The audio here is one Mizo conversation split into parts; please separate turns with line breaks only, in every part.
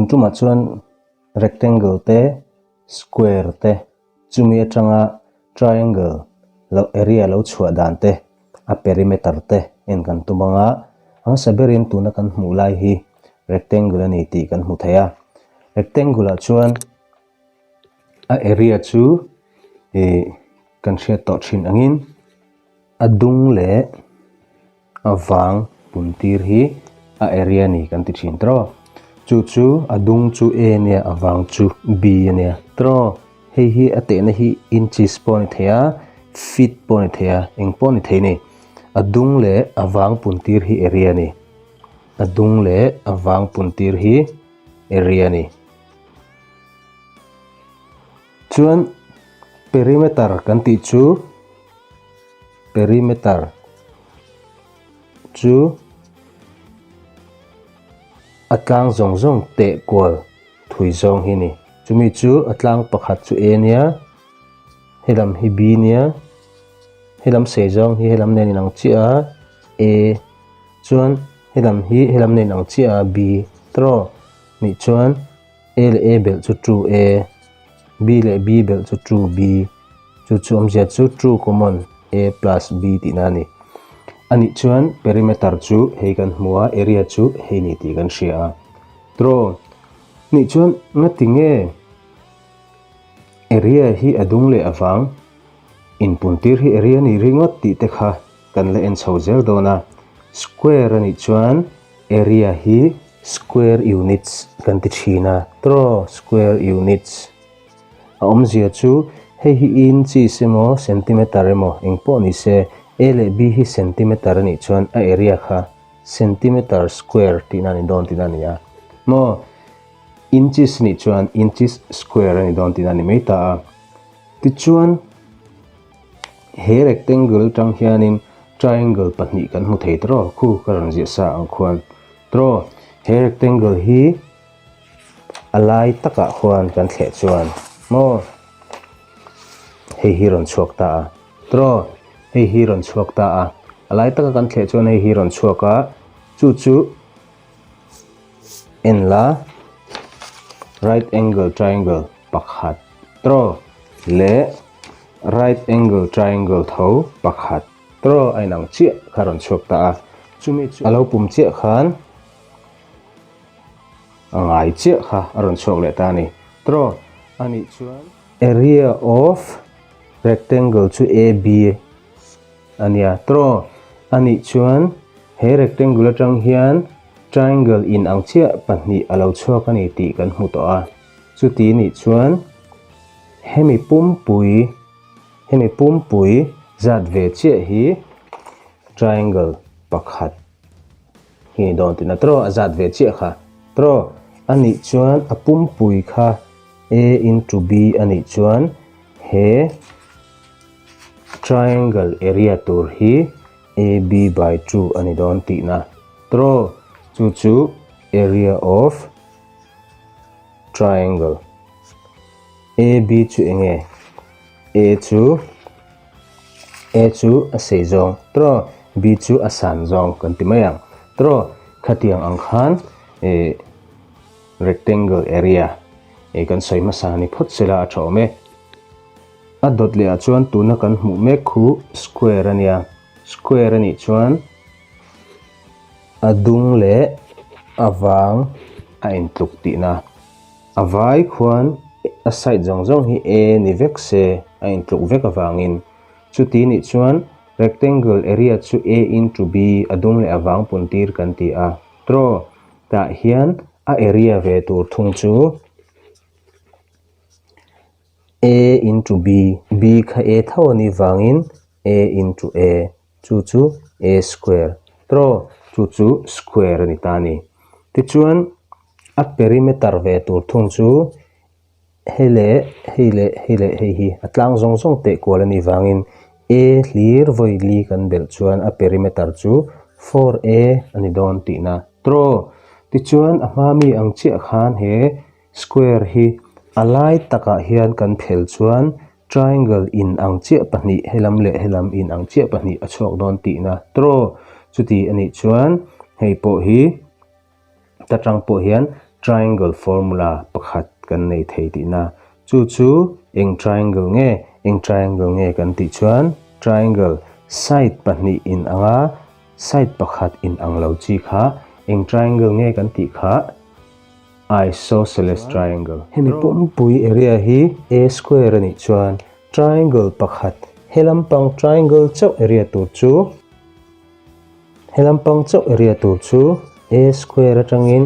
Tun tumah chuan rectangle te square te chumi atanga triangle lo area lo chhuah dan te a perimeter te en kan tum ang a, a hmasa berin tuna kan hmuh lai hi rectangle a ni tih kan hmu thei a. Rectangle ah chuan a area chu ih kan hriat tawh thin angin a dung leh a vang pun tir hi a area a ni kan ti thin tawh. Chu chu a dung chu A nia a vang chu B a nia tawh. Hei hi a tehna hi inches pawh a ni thei a feet pawh a ni thei a eng pawh a ni thei a ni. A dung leh a vang pun tir hi area a ni. A dung leh a vang pun tir hi area a ni. Chuan perimeter kan tih chu perimeter chu a tlang zawng zawng teh kual thui zawng hi a ni. Chumi chu a tlang pakhat chu A nia, helam hi B nia, helam sei zawng hi helam nen inang chiah a A, chuan helam hi helam nen inang chiah a B tawh nih chuan. A leh A belh chu 2A, B leh B belh chu 2B, chu chu awmzia chu 2 common A plus B tihna a ni. A nih chuan perimeter chu hei kan hmu a, area chu hei ni tih kan hria a. Draw nih chuan ngati nge area hi a dung leh avang inpuntir hi area ni ringawt tih te kha kan la en chho zel dawn a. Square a nih chuan Area hi square units kan ti thin a, tawh square units a awmzia chu hei hi inches emaw centimeter emaw eng pawh ni se A leh B hi centimeter a nih chuan a area kha centimeter square tihna a ni dawn tihna a ni a, maw inches a nih chuan inches square a ni dawn tihna a ni mai ta a, tichuan. He rectangle tang hianin triangle pahnih kan hmu thei tawh khu ka rawn ziah sa ang khuan tawh he rectangle hi a lai takah khuan kan thleh chuan maw hei hi rawn chhuak ta a tawh hei hi rawn chhuak ta a a lai taka kan thleh chuan hei hi rawn chhuak a chu chu en la right angle triangle pakhat tawh leh. Right angle triangle tho pakhat tawh a inang chiah kha rawn chhuak ta a, chumi chu a lo pum chiah khan a ngai chiah kha a rawn chhuak leh ta a ni. Tawh a nih chuan area of rectangle chu AB a nia. Tawh a nih chuan he rectangle atang hian triangle inang chiah pahnih a lo chhuak a ni tih kan hmu tawh a, chuti nih chuan. Hemi pumpui hemi pumpui zat ve chiah hi triangle pakhat hi ni dawn tihna tawh a zat ve chiah kha tawh a nih chuan a pumpui kha a into b a nih chuan he triangle area tur hi ab by 2 a ni dawn tihna tawh chu chu area of triangle AB chu enge A chu A chu a sei zawng tawh B chu a san zawng kan ti mai ang tawh khatiang ang khan eh rectangle area eh kan sawi hmasa ni phawt sela a tha awm e a dawt leh ah chuan tuna kan hmuh mek khu square a nia square a nih chuan A dung leh a vang a intluk tihna. A vai khuan a side zawng zawng hi A ni vek se a intluk vek avangin. Chuti nih chuan rectangle area chu A into B a dung leh a vang pun tir kan ti a. Tro tah hian a area ve tur thung chu A into B, B kha A tho a nih vangin A into A. Chu chu A square tawh chu chu square a ni ta a ni. Tichuan a perimeter ve tur thung chu hei leh hei leh hei leh hei hi a tlang zawng zawng teh kual a nih vangin A hlir vawi li kan belh chuan a perimeter chu 4A a ni dawn tihna tawh. Tichuan a hma mi ang chiah khan he square hi a lai takah hian kan phel chuan Triangle in ang chiah pahnih helam leh helam in ang chiah pahnih a chhuak dawn tihna tawh. Chuti a nih chuan hei pawh hi ta tang pawh hian triangle formula pakhat kan nei thei tihna. Chu chu eng triangle nge? Eng triangle nge kan tih chuan triangle side pahnih in anga side pakhat in ang lo chi kha eng triangle nge kan tih kha isosceles triangle. Hemi pumpui area hi a square a nih chuan triangle pakhat he lampang triangle chauh area tur chu He lampang chauh area tur chu a square atangin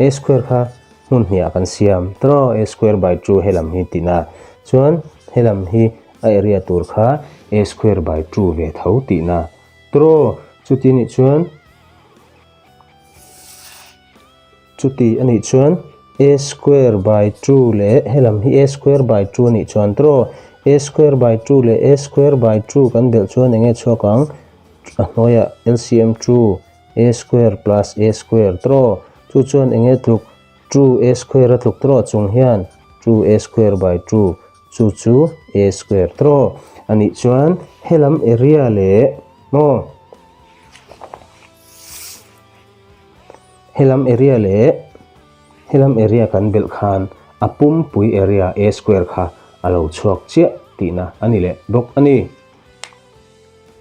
a square kha hmun hniah kan siam tawh a square by 2 he lam hi tihna chuan he lam hi a area tur kha a square by 2 ve tho tihna tawh chuti nih chuan Chuti a nih chuan a square by 2 leh he lam hi a square by 2 a nih chuan tawh a square by 2 leh a square by 2 kan belh chuan eng nge chhuak ang a hnuaiah LCM 2 a square plus a square tawh chu chuan eng nge tluk 2 a square a tluk tawh chung hian 2 a square by 2 chu chu a square tawh a nih chuan he lam area leh maw Helam area leh helam area kan belh khan a pumpui area a square kha a lo chhuak chiah tihna a ni leh bawk a ni.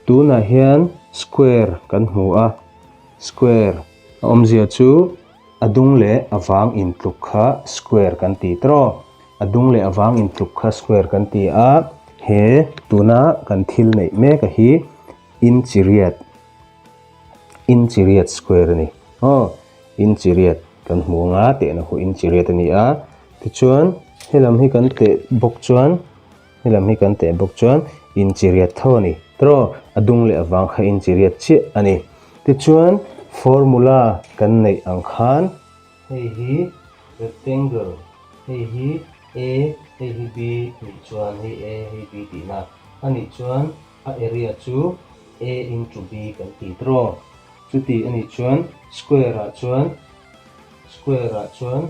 Tunah hian square kan hmu a, square a awmzia chu a dung leh a vang intluk kha square kan ti tawh. A dung leh a vang intluk kha square kan ti a, he tuna kan thil neih mek a hi inch riat inch riat square a ni aw inch riat kan hmu anga tehna khu inch riat a ni a tichuan helam hi kan teh bawk chuan helam hi kan teh bawk chuan inch riat tho a ni tawh a dung leh avang kha inch riat chiah a ni tichuan formula kan neih ang khan Hei hi rectangle, hei hi A, hei hi B nih chuan hei A, hei B tihna a nih chuan a area chu A into B kan ti tawh. Chuti a nih chuan square ah chuan square ah chuan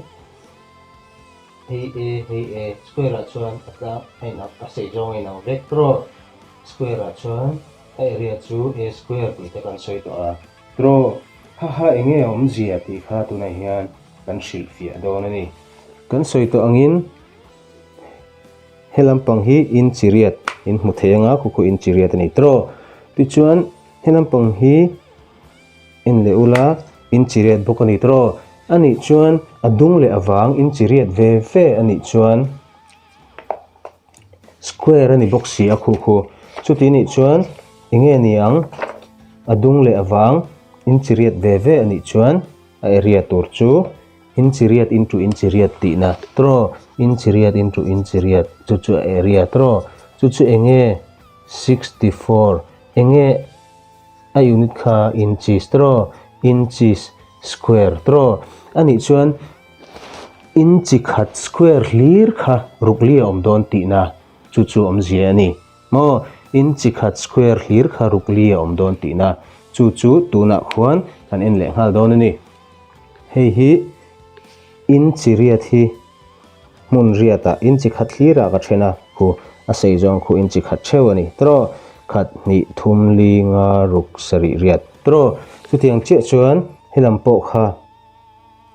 hei A, hei A, square ah chuan a tlang a inang a sei zawng a inang vek tawh. Square ah chuan a area chu A square tih te kan sawi tawh a. Trawh, haha enge a awmzia tih kha tunah hian kan hrilhfiah dawn a ni. Kan sawi tawh angin he lampang hi inchi riat in hmu thei anga khu khu inchi riat a ni trawh. Tichuan he lampang hi en leh ula inchi riat bawk a ni trawh. A nih chuan a dung leh a vang inchi riat ve ve a nih chuan Square a ni bawk si a khuh khu. Chuti nih chuan enge ni ang? A dung leh a vang inchi riat ve ve a nih chuan a area tur chu inchi riat into inchi riat tihna tawh inchi riat into inchi riat chu chu a area tawh chu chu enge 64 enge a unit kha inches tawh inches square tawh a nih chuan Inchi khat square hlir kha rukli a awm dawn tihna chu chu awmzia a ni maw? Inchi khat square hlir kha rukli a awm dawn tihna chu chu tunah khuan kan en leh nghal dawn a ni. Hei hi inchi riat hi hmun riatah inchi khat hlirah ka then a, khu a sei zawng khu inchi khat theuh a ni tawh. Khat hnih thum li nga ruk sarih riat tawh. Chutiang chiah chuan helam pawh kha.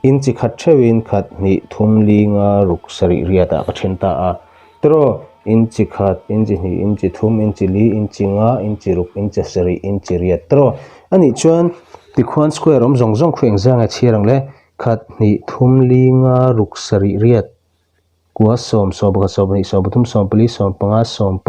Inchi khat theuhin khat hnih thum li nga ruk sarih riatah ka then ta a. Tawh, inchi khat, inchi hnih, inchi thum, inchi li, inchi nga, inchi ruk, inchi sarih, inchi riat. Tawh, anih chuan tikhuan square awm zawng zawng khu engzang nge chhiar ang le? Khat hnih thum li nga ruk sarih riat. Kua sawm, 11, 12, 13, 14, 15,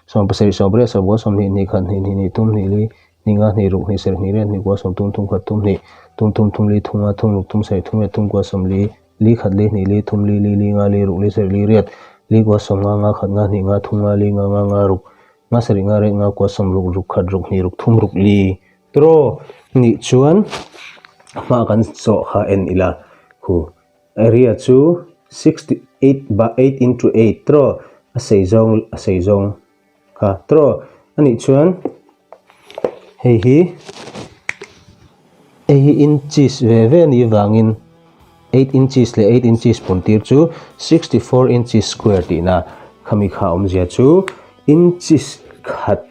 16, 17, 18, 19, 20, hnih khat, hnih hnih, hnih thum, hnih li, hnih nga, hnih ruk, hnih sarih, hnih riat, hnih kua, sawm thum, thum khat, thum hnih, thum thum, thum li, thum nga, thum ruk, thum sarih, thum riat, thum kua, sawm li, li khat, li hnih, li thum, li li, li nga, li ruk, li sarih, li riat, li kua, sawm nga, nga khat, nga hnih, nga thum, nga li, nga nga, nga ruk, nga sarih, nga riat, nga kua, sawm ruk, ruk khat, ruk hnih, ruk thum, ruk li. Tawh nih chuan hma kan chawh kha en ila khu. Area chu 68 by 8 into 8 tawh a sei zawng a sei zawng kha tawh a nih chuan hei hi hei hi inches ve ve a nih vangin 8 inches leh 8 inches pun tir chu 64 inches square tihna khami kha awmzia chu inches khat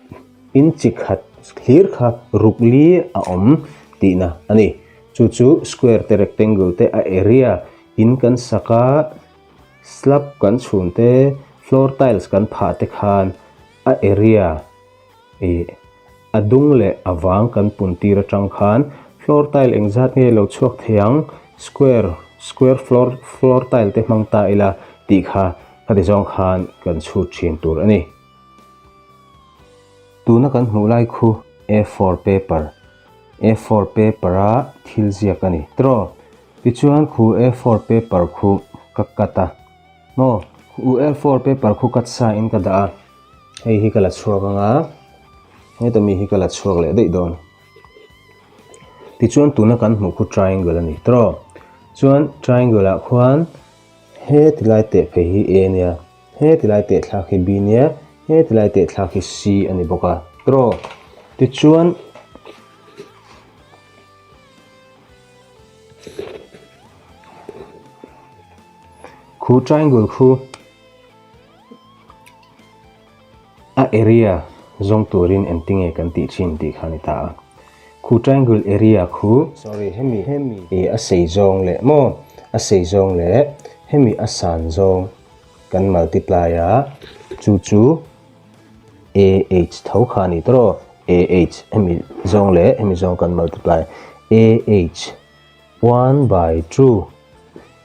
inchi khat hlir kha ruk li a awm tihna a ni. Chu chu square te rectangle te a area in kan sak a, slab kan chhun te, floor tiles kan phah te khan a area ih a dung leh a vang kan pun tir atang khan floor tile engzat nge lo chhuak thei ang, square square floor floor tile te hmang ta ila tih kha khati zawng khan kan chhut thin tur a ni. Tuna kan hmuh lai khu A4 paper, A4 paper a thil ziak a ni. Tiraw? Tichuan khu A4 paper khu ka cut a. Maw? Khu A4 paper khu cut sa in ka dah a. Hei hi ka la chhuak ang a. Heta mi hi ka la chhuak leh daih dawn. Tichuan tuna kan hmuh khu triangle a ni. Tiraw? Chuan triangle ah khuan he tilai teh phei hi A nia. He tilai teh thlak hi B nia, he tilai teh thlak hi C a ni bawk a. Tiraw? Tichuan, khu triangle khu a area zawng turin engtinge kan tih thin tih kha a ni ta a. Khu triangle area khu, sorry, hemi hemi a sei zawng leh maw, a sei zawng leh hemi a san zawng kan multiply a, chu chu AH tho kha a ni tawh aw, AH hemi zawng leh hemi zawng kan multiply AH 1 by 2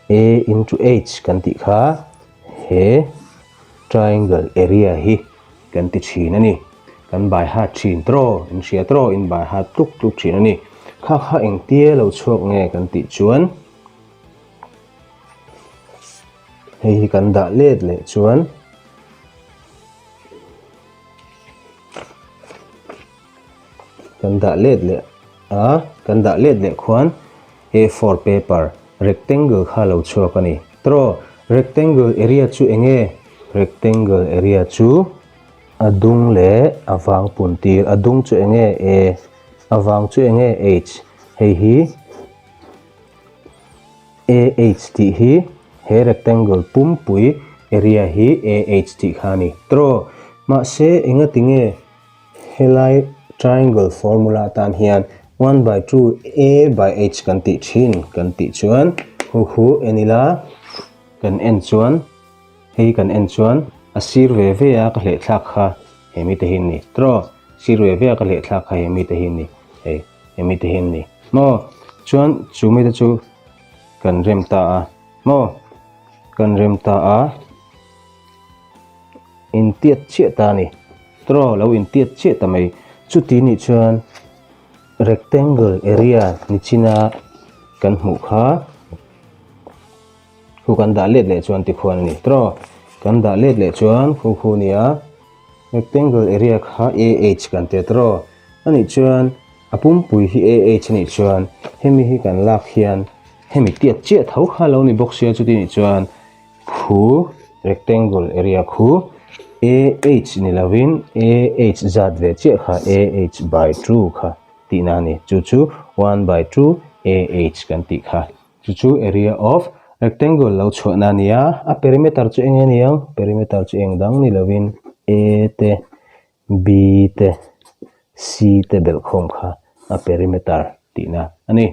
A into H kan tih kha he triangle area hi kan ti thin a ni. Kan by heart thin tawh, in hria tawh, in by heart tluk tluk thin a ni. Kha kha engtia lo chhuak nge kan tih chuan hei hi kan dah let leh chuan kan dah let leh a kan dah let leh khuan A4 paper rectangle kha lo chhuak a ni. Tawh rectangle area chu eng nge? Rectangle area chu a dung leh a vang pun tir. A dung chu eng nge? A. A vang chu eng nge? H. Hei hi AH tih hi he rectangle pumpui area hi AH tih kha a ni. Tawh mahse engati nge Helai triangle formula atan hian one by two a by h kan tih thin kan tih chuan hu hu en ila kan en chuan hei kan en chuan a sir ve ve a ka hleh thlak kha he mite hi ni tiraw sir ve ve a ka hleh thlak kha he mite hi ni hei he mite hi ni maw chuan chu mite chu kan rem ta a maw kan rem ta a. Intiat chiah ta a ni. Tiraw lo intiat chiah ta mai. Chuti nih chuan rectangle area ni china kan hmuh kha khu kan dah let leh chuan tikhuan a ni. Tiraw kan dah let leh chuan khu khu nia rectangle area kha AH kan tia tiraw a nih chuan a pumpui hi AH a nih chuan hemi hi kan lak hian hemi tiat chiah tho kha lo ni bawk sia chuti nih chuan Khu, rectangle area khu AH ni lovin AH zat ve chiah kha AH by 2 kha tihna a ni. Chu chu 1 by 2 AH kan tih kha. Chu chu area of rectangle lo chhuahna a ni a. A perimeter chu eng nge ni ang? Perimeter chu eng dang ni lovin A te B te C te belhkhawm kha a perimeter tihna a ni.